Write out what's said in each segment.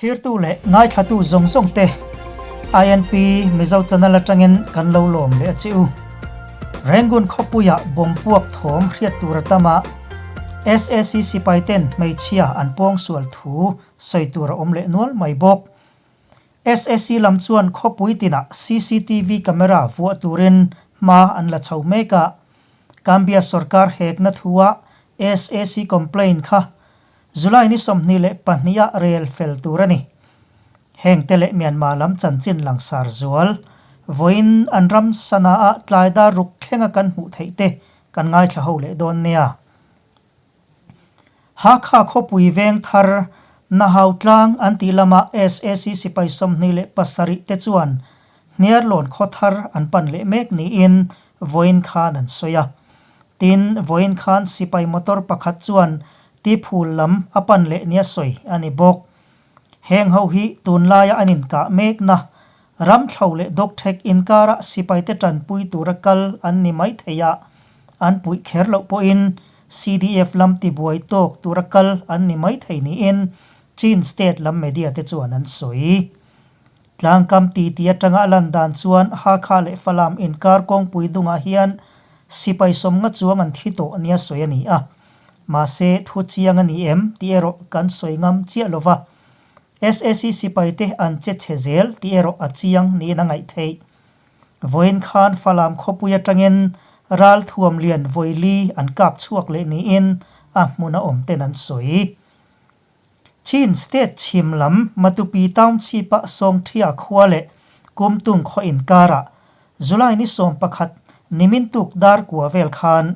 Thlirtu leh ngaithlatu zawng zawng te INP Mizo Channel atangin kan lo lawm leh a che u. Rangoon khawpuia bomb puak thawm hriat tur a tam a, SAC sipai ten hmeichhia an pawngsual thu sawi tur a awm leh nual mai bawk. SAC lam chuan khawpui tinah cctv camera vuah turin hma an la chho mek a, Gambia sorkar hekna thua SAC complaint kha July ni 22 ah rel fel tur a ni. Heng te leh Myanmar lam chanchin langsar zual, vawiin an ram sana ah tlai dar ruk thlenga kan hmuh theih te kan ngaithla ho leh dawn nia. Hakha khawpui veng thar Nahau tlang an tih lama SAC sipai 27 te chuan Hniarlawn khaw thar an pan leh mek niin vawiin khan an sawi a. Tin, vawiin khan sipai motor pakhat chuan Tiphul lam a pan leh nia sawi a ni bawk. Heng ho hi tunlaia an inkah mekna Ramthlo leh Dawkthek inkara sipaite tanpui tura kal an ni mai thei a, an puih kher loh pawhin CDF lam tibuai tawk tura kal an ni mai thei niin Chin state lam media te chuan an sawi. Tlangkam titi atanga a lan dan chuan Hakha leh Falam inkar kawngpui dungah hian sipai sawmnga chuang an thi tawh nia sawi a ni a. Mahse, thu chiang a ni em tih erawh kan sawi ngam chiah lo va. SAC sipaite an che chhe zel tih erawh a chiang niin a ngaih theih. Vawiin khan Falam khawpui atangin ral thuam lian vawili an kap chhuak leh niin a hmuna awm ten an sawi. Chin State chhim lam Matupi Township-a Sawngthia khua leh Kumtung khaw inkarah July ni 11 nimin tuk dar kua vel khan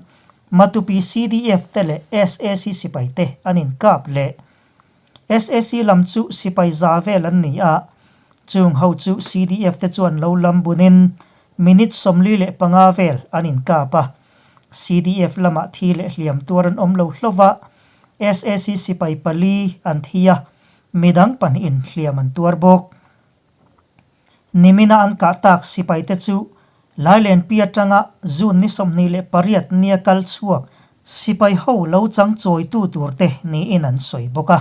Matupi CDF te leh SAC sipaite an inkap leh. SAC lam chu sipai za vel an ni a, chung ho chu CDF te chuan lo lam bunin minute 45 vel an inkap a. CDF lamah thi leh hliam tuar an awm lo hlauh a, SAC sipai pali an thi a, midang pahnihin hliam an tuar bawk. Nimina an kah tak sipaite chu Lailenpi atanga June ni 28 nia kal chhuak sipai ho lo chang chawitu turte niin an sawi bawk a.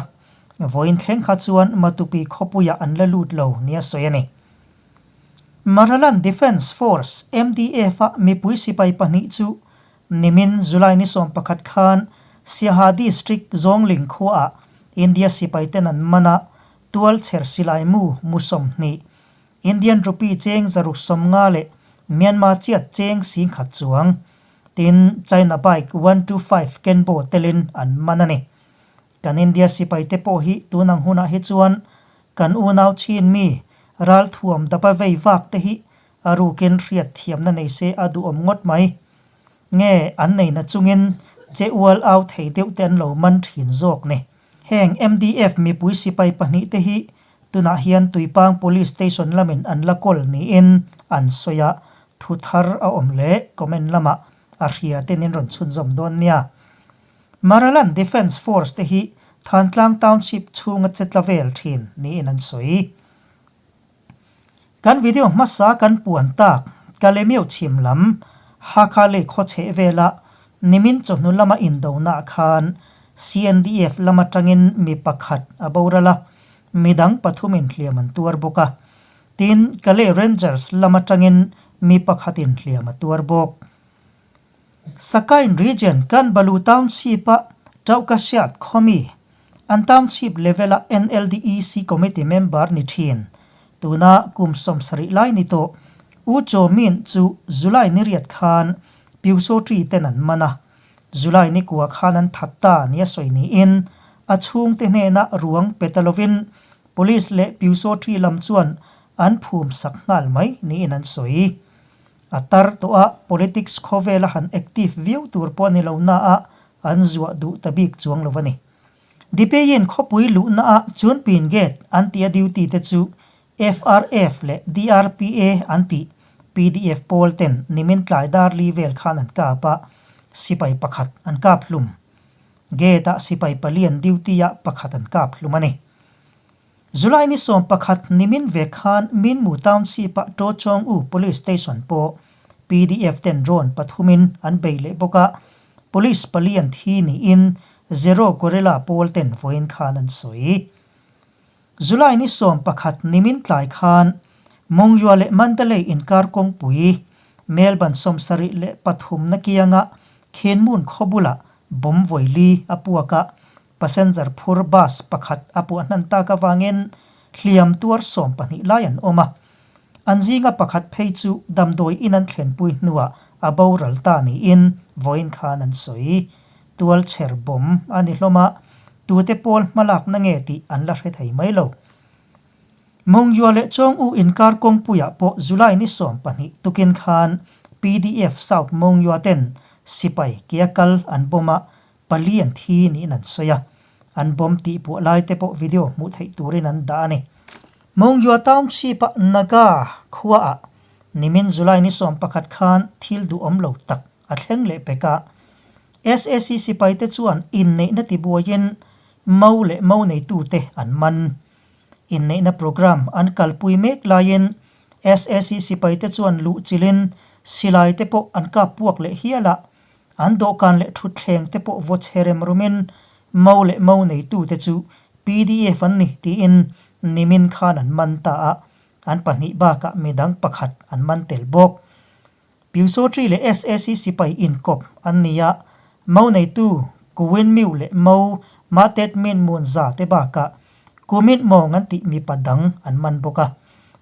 Vawiin thleng kha chuan Matupi khawpuiah an la lut lo nia sawi a ni. Maraland Defence Force, MDF, a mipui sipai pahnih chu Nimin July ni 11 khan Siaha District Zawngling khuaah India sipaiten an man a, tual chher silai mu mu 20, Indian rupee cheng 150 leh Myanmar chiat cheng 10,000 chuang, tin China bike 125 Kenbo telin an man a ni. Kan India sipaite pawh hi tunang hunah hi chuan kan unau chin mi ral thuam dapa vei vak te hi a rukin hriat thiamna nei se a duhawm ngawt mai. Nge an neina chungin che ual au thei deuh te an lo man thin zawk ni. Heng MDF mipui sipai pahnih te hi tunah hian Tuipang Police Station lamin an la kawl niin an sawi a, thu thar a awm leh comment lamah a hria ten in rawn chhunzawm dawn nia. Maraland Defence Force te hi Thantlang Township chhunga che tla vel thin niin an sawi. Kan video hmasa kan puan tak Kalemyo chhim lam Hakha lei khaw chheh vela nimin chawhnu lama indona khan CNDF lam atangin mi pakhat a boral a, midang pathumin hliam an tuar bawk a. Tin, Kale Rangers lam atangin mi pakhatin hliam a tuar bawk. Sakain Region Kanbalu Township-a Tauhkasiat khawmi, an township level-a NLDEC committee member ni thin, tuna kum 70 lai ni tawh U Chaw Min chu July ni riat khan Pyusawṭi ten an man a, July ni kua khan an that ta nia sawi niin a chhungte hnena ruang pe ta lovin Police leh Pyusawṭi lam chuan an phum sak nghal mai niin an sawi. A tar tawh a, politics khawvela han active viau tur pawh a ni lo na a, an zuah duh ta bik chuang lo a ni. Dipeyin khawpui luhna a Chunpin Gate an tih a duty te chu FRF leh DRPA an tih PDF pawl ten nimin tlai dar li vel khan an kap a, sipai pakhat an kap hlum. Gate ah sipai pali an duty a, pakhat an kap hlum a ni. July ni 11 nimin ve khan Minmu Township-a Tochong U Police Station pawh PDF ten drone pathumin an bei leh bawk a, police pali an thi niin Zero Guerrilla pawl ten vawiin khan an sawi. July ni 11 nimin tlai khan Mongyua leh Mandalay inkar kawngpui Melbourne 73 na kianga Khenmun khaw bulah bomb vawi li a puak a, passenger phur bus pakhat a puah hnan tak avangin hliam tuar 12 lai an awm a. An zinga pakhat phei chu damdawi in an thlenpui hnuah a boral ta niin vawiin khan an sawi. Tualchher bomb a ni hlawm a, tute pawl hmalakna nge tih an la hre thei mai lo. Mongyua leh Chawng-u inkar kawngpuiah pawh July ni 12 tukin khan PDF South Mongyua ten sipai kea kal an bomb a, pali an thi niin an sawi a. An bomb tih puah lai te pawh video hmuh theih turin an dah a ni. Mongyua Township-a Naga khuaah nimin July ni 11 khan thil duhawm lo tak a thleng leh pek a. SAC sipaite chuan inneihna tibuaiin Mo leh mo neitute an man. Inneihna programme an kalpui mek laiin SAC sipaite chuan luh chilhin silai te pawh an kap puak leh hial a, an dawhkan leh thutthleng te pawh vaw chhe rem rumin mo leh mo neitute chu pdf an ni tiin nimin khan an man ta a, an pahnih bakah midang pakhat an man tel bawk. Pyusawṭi leh SAC sipai inkawp an ni a, Mo neitu Kuwin Miu leh Mo Ma Tet Min Mun Za te bakah Kumit Mawng an tih mipa dang an man bawk a.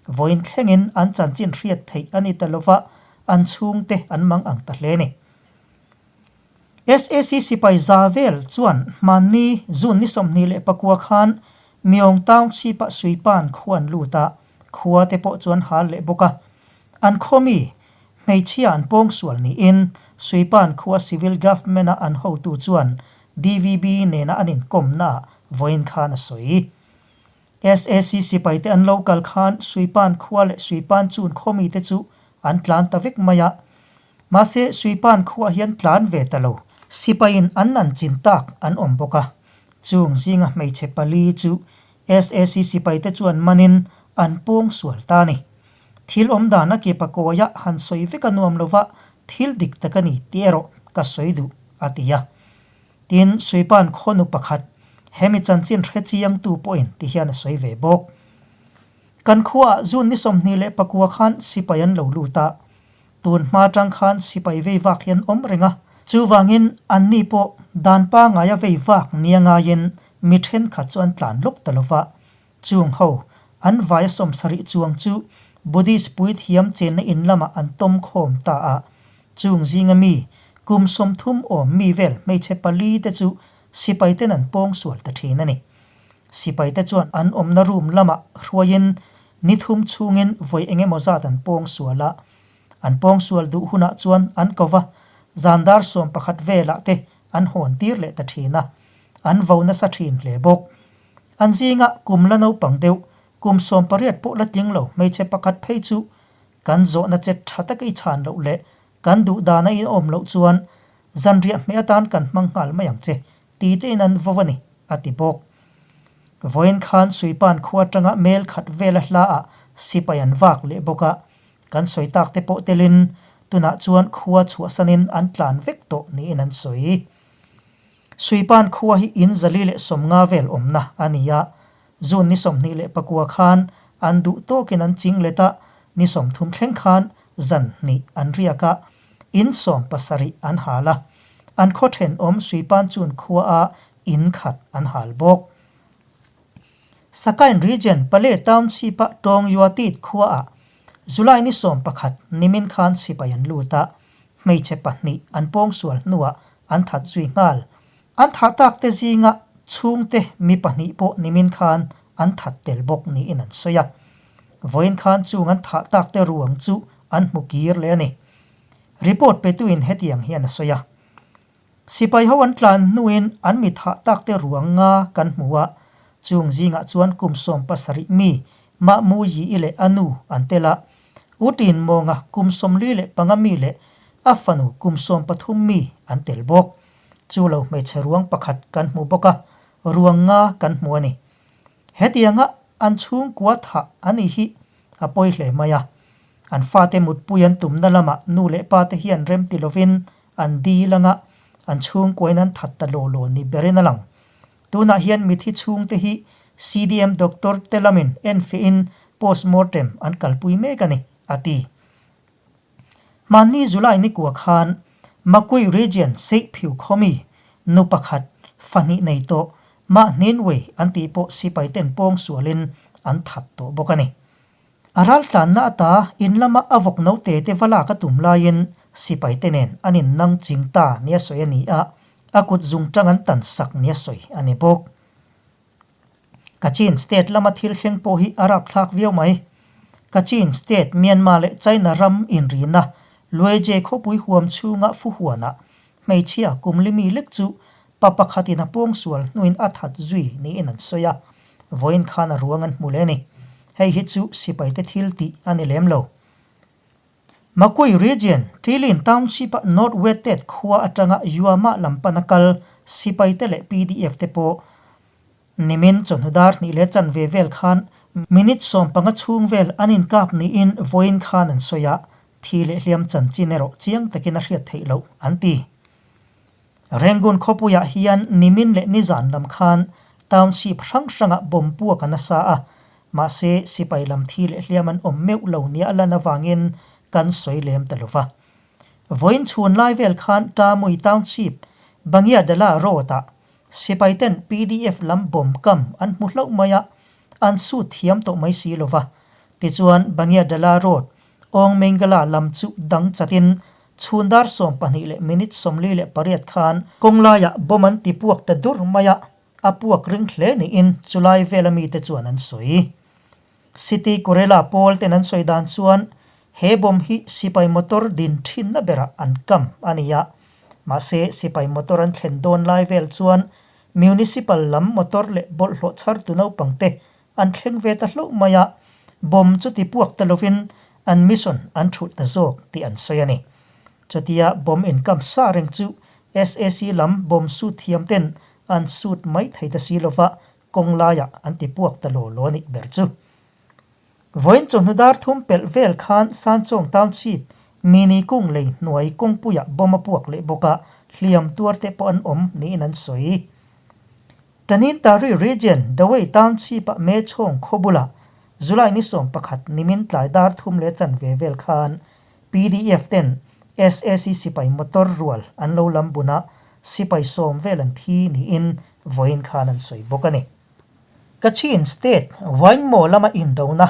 Vawiin thlengin an chanchin hriat theih a ni ta lova, an chhungte an mang ang ta hle a ni. SAC sipai za vel chuan hmanni June ni 29 khan Myong Township-ah Suipan khua an lut a, khua te pawh chu an hal leh bawk a. An khawmi hmeichhia an pawngsual niin Suipan khua Civil Government-a an hotu chuan DVB nena an inkawmnaah vawiin khan a sawi. SAC sipaite an lo kal khan Suipan khua leh Suipan chun khawmite chu an tlan ta vek mai a. Mahse, Suipan khuaah hian tlan ve ta lo. Sipaiin an nan chin tak an awm bawk a. Chung zinga hmeichhe pali chu SAC sipaite chuan manin an pawngsual ta a ni. Thil awm dan a kepa kawia han sawi vek a nuam lova thil dik tak a ni tih erawh ka sawi duh, a ti a. Tin, Suipan khawnu pakhat, hemi chanchin hre chiangtu pawhin ti hian a sawi ve bawk. Kan khuaah June ni 29 khan sipai an lo lut a, tun hma tang khan sipai vei vak hi an awm reng a, chuvangin anni pawh dan pangaia vei vak nia ngaiin mi thenkhat chu an tlan lawk ta lova, Chung ho, an vaia 70 chuang chu Buddhist puithiam chenna in lamah an tawm khawm ta a. Chung zinga mi, kum 30 awm mi vel hmeichhe pali te chu sipai ten an pawng sual ta thin a ni. Sipai te chuan an awmna room lamah hruaiin ni thum chhungin vawi eng emaw zat an pawng sual a. An pawng sual duh hunah chuan an ko va, zan dar 11 velah te an hawn tir leh ta thin a. An vo nasa thin hle bawk. An zinga kum la naupang deuh, kum 18 pawh la tling lo hmeichhe pakhat phei chu kan zawhna che tha taka i chhan loh leh kan duh dana i awm loh chuan zanriah hmeh atan kan hmang nghal mai ang che ti tein an vo a ni, a ti bawk. Vawiin khan Suipan khua atanga mel khat vela hlaah sipai an vak leh bawk a, kan sawi tak te pawh telin tunah chuan khua chhuahsanin an tlan vek tawh niin an sawi. Suipan khua hi in 150 vel awmna a ni a, June ni 29 khan an duh tawkin an ching let a, ni 30 thleng khan zan hnih an riak a, in 70 an hal a, an khaw thenawm Suipan chun khua a in khat an hal bawk. Sakain Region Pale Township-a Tawngyuatit khuaah July ni 11 nimin khan sipai an lut a, hmeichhe pahnih an pawngsual hnuah an that zui nghal. An thah tak te zinga chhungte mi pahnih pawh nimin khan an that tel bawk niin an sawi a. Vawiin khan chung an thah tak te ruang chu an hmu kir leh a ni. Report petuin hetiang hian a sawi a. Sipai ho an tlan hnuin an mi thah tak te ruang nga kan hmu a, chung zingah chuan kum 17 mi Mahmuyi-i leh a nu an tel a, U Tin Mawnga kum 45 mi leh a fanu kum 13 mi an tel bawk. Chu lo hmeichhe ruang pakhat kan hmu bawk a, ruang nga kan hmu a ni. Hetianga an chhungkua thah a ni hi a pawi hle mai a. An fate mutpui an tumna lamah nu leh pa te hian remti lovin an dil anga an chhungkuain an that ta law law ni berin a lang. Tunah hian mithi chhungte hi CDM doctor te lamin enfiahin post-mortem an kalpui mek a ni, a ti. Hmanni July nikua khan Makui Region Seihphiu khawmi nu pakhat fahnih nei tawh Mahninwei an tih pawh sipai ten pawng sualin an that tawh bawk a ni. A raltlanna ata in lama a vawk note te va lak a tum laiin sipai te nen an in nang ching ta nia sawi a ni a, a kut zung tang an tan sak nia sawi a ni bawk. Kachin State lama thil thleng pawh hi a rapthlak viau mai. Kachin State, Myanmar leh China ram inrina Lueje khawpui huam chhunga Fuhuanah hmeichhia kum li mi lek chu pa pakhatin a pawngsual hnuin a that zui niin an sawi a, vawiin khan a ruang an hmu leh a ni. Hei hi chu sipaite thil tih a ni lem lo. Makui Region, Tlilin Township-a North Wetet khua atanga Yuama lam pana kal sipaite leh PDF te pawh nimin chawhnu dar hnih leh chanve vel khan minute 15 chhung vel an inkap niin vawiin khan an sawi a, thi leh hliam chanchin erawh chiang takin a hriat theih loh an ti. Rangoon khawpuiah hian nimin leh nizan lam khan township hrang hrangah bomb puak a nasa a, mahse sipai lam thi leh hliam an awm meuh lo nia a lan avangin kan sawi lem ta lo va. Vawiin chhun lai vel khan Tamui Township, Bangiadala Road-ah sipai ten PDF lam bomb kam an hmu hlauh mai a, an sut thiam tawh mai si lo va. Tichuan Bangiadala Road, Awngmengala lam chu dang chatin Chhun dar 12 leh minute 48 khan kawng laiah bomb an ti puak ta dur mai a, a puak ring hle niin chulai vela mite chuan an sawi. City Kurela pawl ten an sawi dan chuan he bomb hi sipai motor din thinna berah an kam a ni a, mahse sipai motor an thlen dawn lai vel chuan Municipal lam motor leh bawlhhlawh chhartu naupangte An thleng ve ta hlauh mai a, bomb chu ti puak ta lovin an mission an thulh ta zawk tih an sawi a ni. Chutia bomb inkam sa reng chu SAC lam bomb sut thiam ten an sut mai thei ta si lova kawng laiah an ti puak ta law law a nih ber chu. Vawiin chawhnu dar thum pelh vel khan Sanchawng Township Mini kung lei hnuai kawngpuiah bomb a puak leh bawk a, hliam tuar te pawh an awm niin an sawi. Tanintari Region, Dawei Township-a Mechhawng khaw bulah July ni 11 nimin tlai dar thum leh chanve vel khan PDF ten sac sipai motor rual an lo lam bun a, sipai sawm vel an thi niin vawiin khan an sawi bawk a ni. Kachin State, Waingmaw lama indona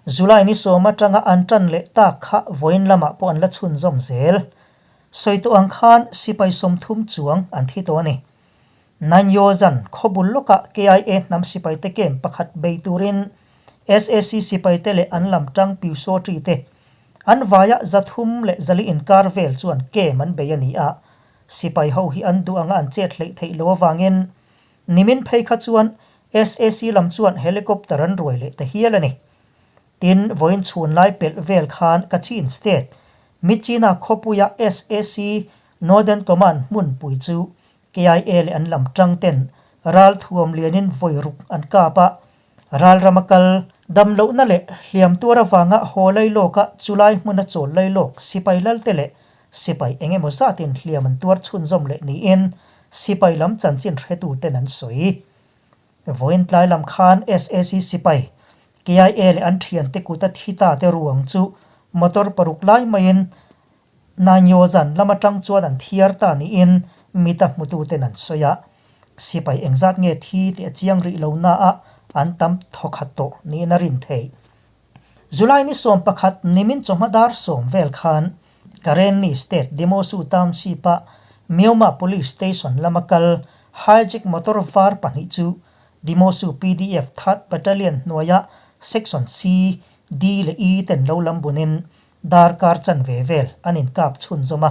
July ni sawm atanga an tan leh tak kha vawiin lamah pawh an la chhunzawm zel. Sawi tawh ang khan sipai 30 chuang an thi tawh a ni. Nanyozan khawbul lawkah KIA hnam sipaite camp pakhat bei turin sac sipaite leh an lam tang Pyusawṭi te an vaia 300 leh 400 inkar vel chuan camp an bei a ni a, sipai ho hi an duh anga an chet hleih theih lo avangin nimin phei kha chuan sac lam chuan helicopter an ruai leh ta hial a ni. Tin, vawiin chhun lai pelh vel khan Kachin State, Myitkyina khawpuia sac Northern Command hmunpui chu KIA leh an lam tang ten ral thuam lianin vawi ruk an kap a, ral rama kal dam lohna leh hliam tuar avanga haw lailawka chulai hmuna chawl lailawk sipai lalte leh sipai eng emaw zatin hliam an tuar chhunzawm leh niin sipai lam chanchin hretu ten an sawi. Vawiin tlai lam khan sac sipai KIA leh an thiante kuta thi ta te ruang chu motor paruk lai maiin Nanyozan lam atang chuan an thiar ta niin mita hmututen an sawi a, sipai engzat nge thi tih a chiang rih lo na a an tam thawkhat tawh niin a rin theih. July ni 11 nimin chawhma dar sawm vel khan Karenni State Demosu Township-a Myoma Police Station lama kal hijack motor var pahnih chu Demosu PDF Third Battalion hnuaia Section C, D leh E ten lo lam bunin Darkar chanve vel an inkap chhunzawm a,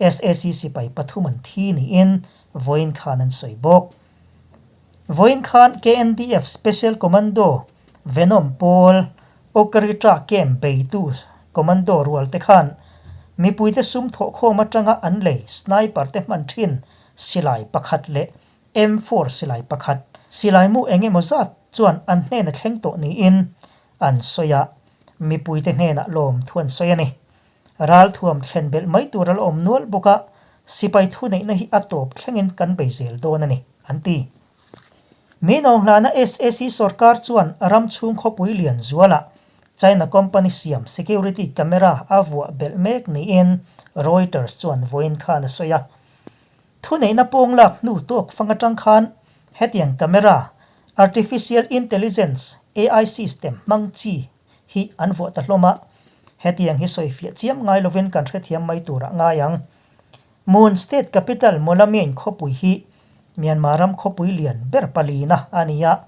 sac sipai pathum an thi niin vawiin khan an sawi bawk. Vawiin khan KNDF Special Commando Venom pawl Okaritra Camp beitu Commando rual te khan mipuite sum thawhkhawm atanga an lei sniper te hman thin silai pakhat leh M4 silai pakhat silai mu eng emaw zat chuan an hnena thleng tawh niin an sawi a, mipuite hnenah lawm thu an sawi a ni. Ralthuam thlen belh mai tur a la awm nual bawk a, sipai thuneihna hi a tawp thlengin kan bei zel dawn a ni, an ti. Min Aung Hlana sac sorkar chuan ram chhung khawpui lian zualah China company siam security camera a vuah belh mek niin Reuters chuan vawiin khan a sawi a. Thuneihna pawng lak hnu tawk fang atang khan hetiang camera, Artificial Intelligence, AI, system hmang chi hi an vuah ta hlawm a, hetiang hi sawifiah chiam ngai lovin kan hrethiam mai turah ngai ang. Moon State capital Mawlamyine khawpui hi Myanmar ram khawpui lian ber palina a ni a,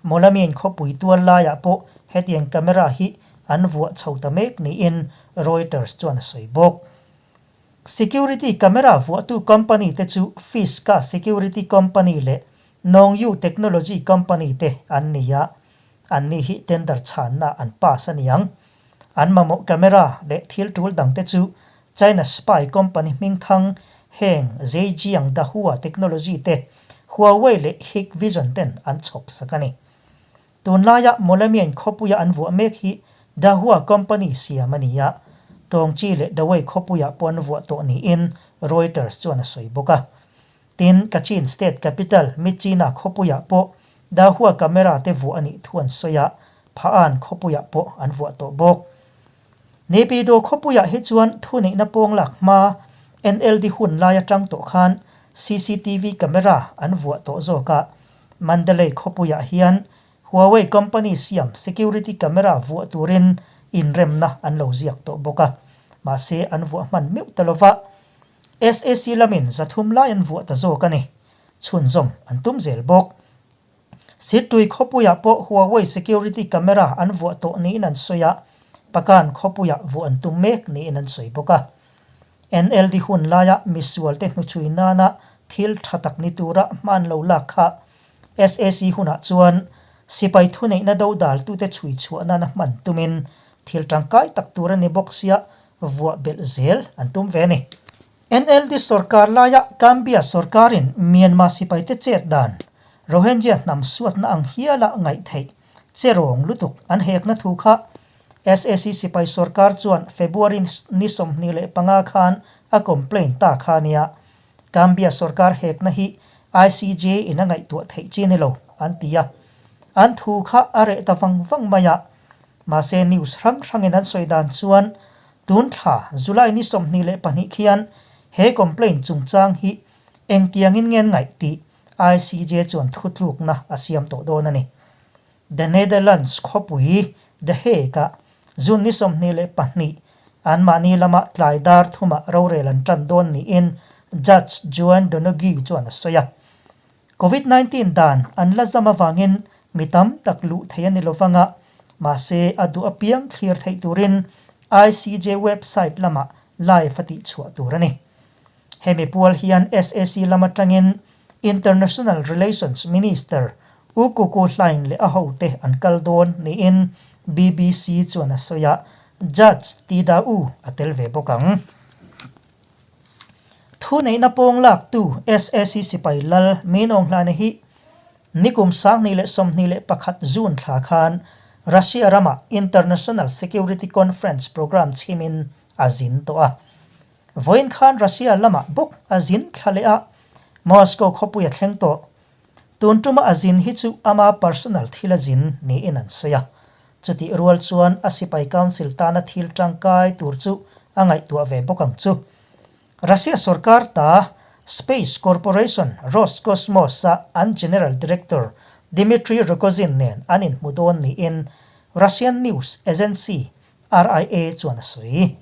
Mawlamyine khawpui tual laiah pawh hetiang camera hi an vuah chho ta mek niin Reuters chuan a sawi bawk. Security camera vuahtu company te chu Fiska Security Company leh Nongyu Technology Company te an ni a, anni hi tender chhanna an pass a niang. An mamawh camera leh thil tul dangte chu China spy company hmingthang heng Zhejiang Dahua Technology te, Huawei leh Hikvision ten an chhawp sak a ni. Tunlaia Mawlamyine khawpuia an vuah mek hi Dahua company siam a ni a, Tawngchi leh Dawei khawpuiah pawh an vuah tawh niin Reuters chuan a sawi bawk a. Tin, Kachin state capital Myitkyina khawpuiah pawh Dahua camera te vuah a nih thu an sawi a, Pha-an khawpuiah pawh an vuah tawh bawk. Naypyidaw khawpuiah hi chuan thuneihna pawng lak hma NLD hun lai atang tawh khan cctv camera an vuah tawh zawk a, Mandalay khawpuiah hian Huawei company siam security camera vuah turin inremna an lo ziak tawh bawk a, mahse an vuah hman meuh ta lova, sac lamin 300 lai an vuah ta zawk a ni. Chhunzawm an tum zel bawk. Sirtui khawpuiah pawh Huawei security camera an vuah tawh niin an sawi a, Pakan khawpuiah vuah an tum mek niin an sawi bawk a. NLD hun laia misualte hnuchhui nana thil tha tak ni tura hman lo lak kha sac hunah chuan sipai thuneihna dodaltute chhui chhuah nana hman tumin thil tangkai tak tur a ni bawk sia vuah belh zel an tum ve a ni. NLD sorkar laia Gambia sorkarin Myanmar sipaite chet dan Rohingya hnam suatna ang hiala ngaih theih che rawng lutuk an hekna thu kha sac sipai sorkar chuan February ni 25 khan a complaint ta kha nia. Gambia sorkar hekna hi ICJ in a ngaihtuah theih chi ni lo an ti a. An thu kha a reh ta vang vang mai a. Mahse news hrang hrangin an sawi dan chuan Tun thla July ni 22 khian he complaint chungchang hi engtiangin nge an ngaih tih ICJ chuan thutlukna a siam tawh dawn a ni. The Netherlands khawpui The Hague-ah June ni 22 anmahni lama tlai dar thumah rorel an tan dawn niin Judge Joan Donoghue chuan a sawi a. Covid 19 dan an la zam avangin mi tam tak luh thei a ni lo vang a, mahse a duh apiang thlir theih turin ICJ website lamah live a tihchhuah tur a ni. Hemi pual hian sac lam atangin International Relations Minister U Kuku Hlaing leh a hote an kal dawn niin BBC chuan a sawi a, Judge Tida U a tel ve bawk ang. Thuneihna pawng laktu sac sipai lal Min Aung Hlaing hi nikum 2021 June thla khan Russia ramah International Security Conference programme chhimin a zin tawh a. Vawiin khan Russia lamah bawk a zin thla leh a, Moscow khawpui a thleng tawh. Tun tuma a zin hi chu ama personal thil a zin niin an sawi a. Chutih rual chuan a sipai council tana thil tangkai tur chu a ngaihtuah ve bawk ang chu. Russia sorkar ta Space Corporation Roscosmos-a an General Director Dmitry Rogozin nen an inhmu dawn niin Russian news agency RIA chuan a sawi.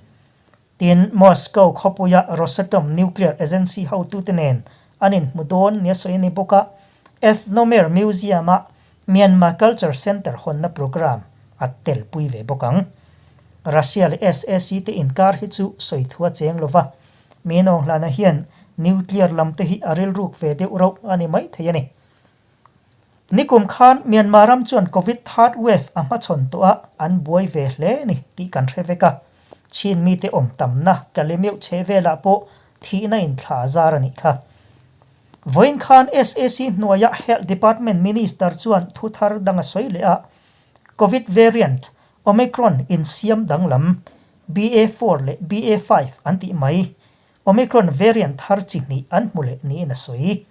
Tin, Moscow khawpuia Rosatom Nuclear Agency hotute nen an inhmu dawn nia sawi a ni bawk a, Ethnomer Museum-a Myanmar Culture Centre hawnna programme a telpui ve bawk ang. Russia leh sac te inkar hi chu sawi thu a cheng lo va, Min Aung Hlana hian nuclear lam te hi a rilruk ve deuh rauh a ni maithei a ni. Nikum khan Myanmar ram chuan Covid third wave a hmachhawn tawh a, an buai ve hle a ni tih kan hre vek a. Chin mite awm tamna Kalemeuh chhe velah pawh thihna inthla a zar a nih kha. Vawiin khan sac hnuaia Health Department Minister chuan thu thar dang a sawi leh a, Covid variant Omicron insiam danglam BA4 leh BA5 an tih mai Omicron variant thar chi hnih an hmu leh niin a sawi.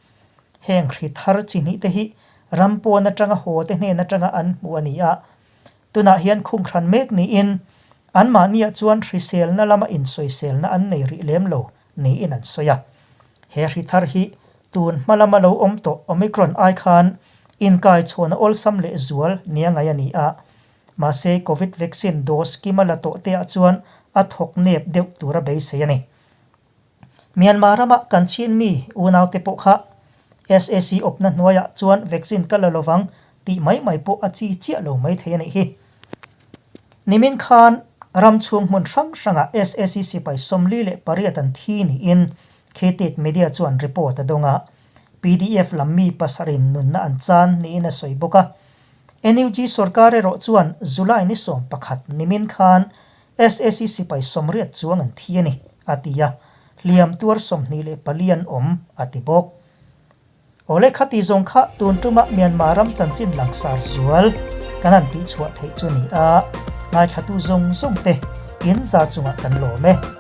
Heng hri thar chi hnih te hi Ram pawn atanga haw te hnen atanga an hmuh a ni a. Tunah hian khung hran mek niin anmahniah chuan hriselna lama insawiselna an nei rih lem lo niin an sawi a. He hri thar hi tun hma lama lo awm tawh Omicron ai khan inkai chhuahna awlsam leh zual nia ngaih a ni a. Mahse Covid vaccine dose kima la tawh te ah chuan a thawk nep deuh tura beisei a ni. Myanmar rama kan chhin mi unaute pawh kha sac awpna hnuaiah chuan vaccine ka la lovang tih mai mai pawh a chi chiah lo mai thei a nih hi. Nimin khan ram chhung hmun hrang hrangah sac sipai 48 an thi niin Khetit Media chuan report a dawng a, pdf lam mi pasarin nunna an chan niin a sawi bawk a. NUG sorkar erawh chuan July ni 11 nimin khan sac sipai 80 chuang an thi a ni, a ti a, hliam tuar 24 an awm, a ti bawk. Awle khati zawng kha tun tuma Myanmar ram chanchin langsar zual kan han tihchhuah theih chu ni a, ngaithlatu zawng zawng te in za chungah kan lawm e.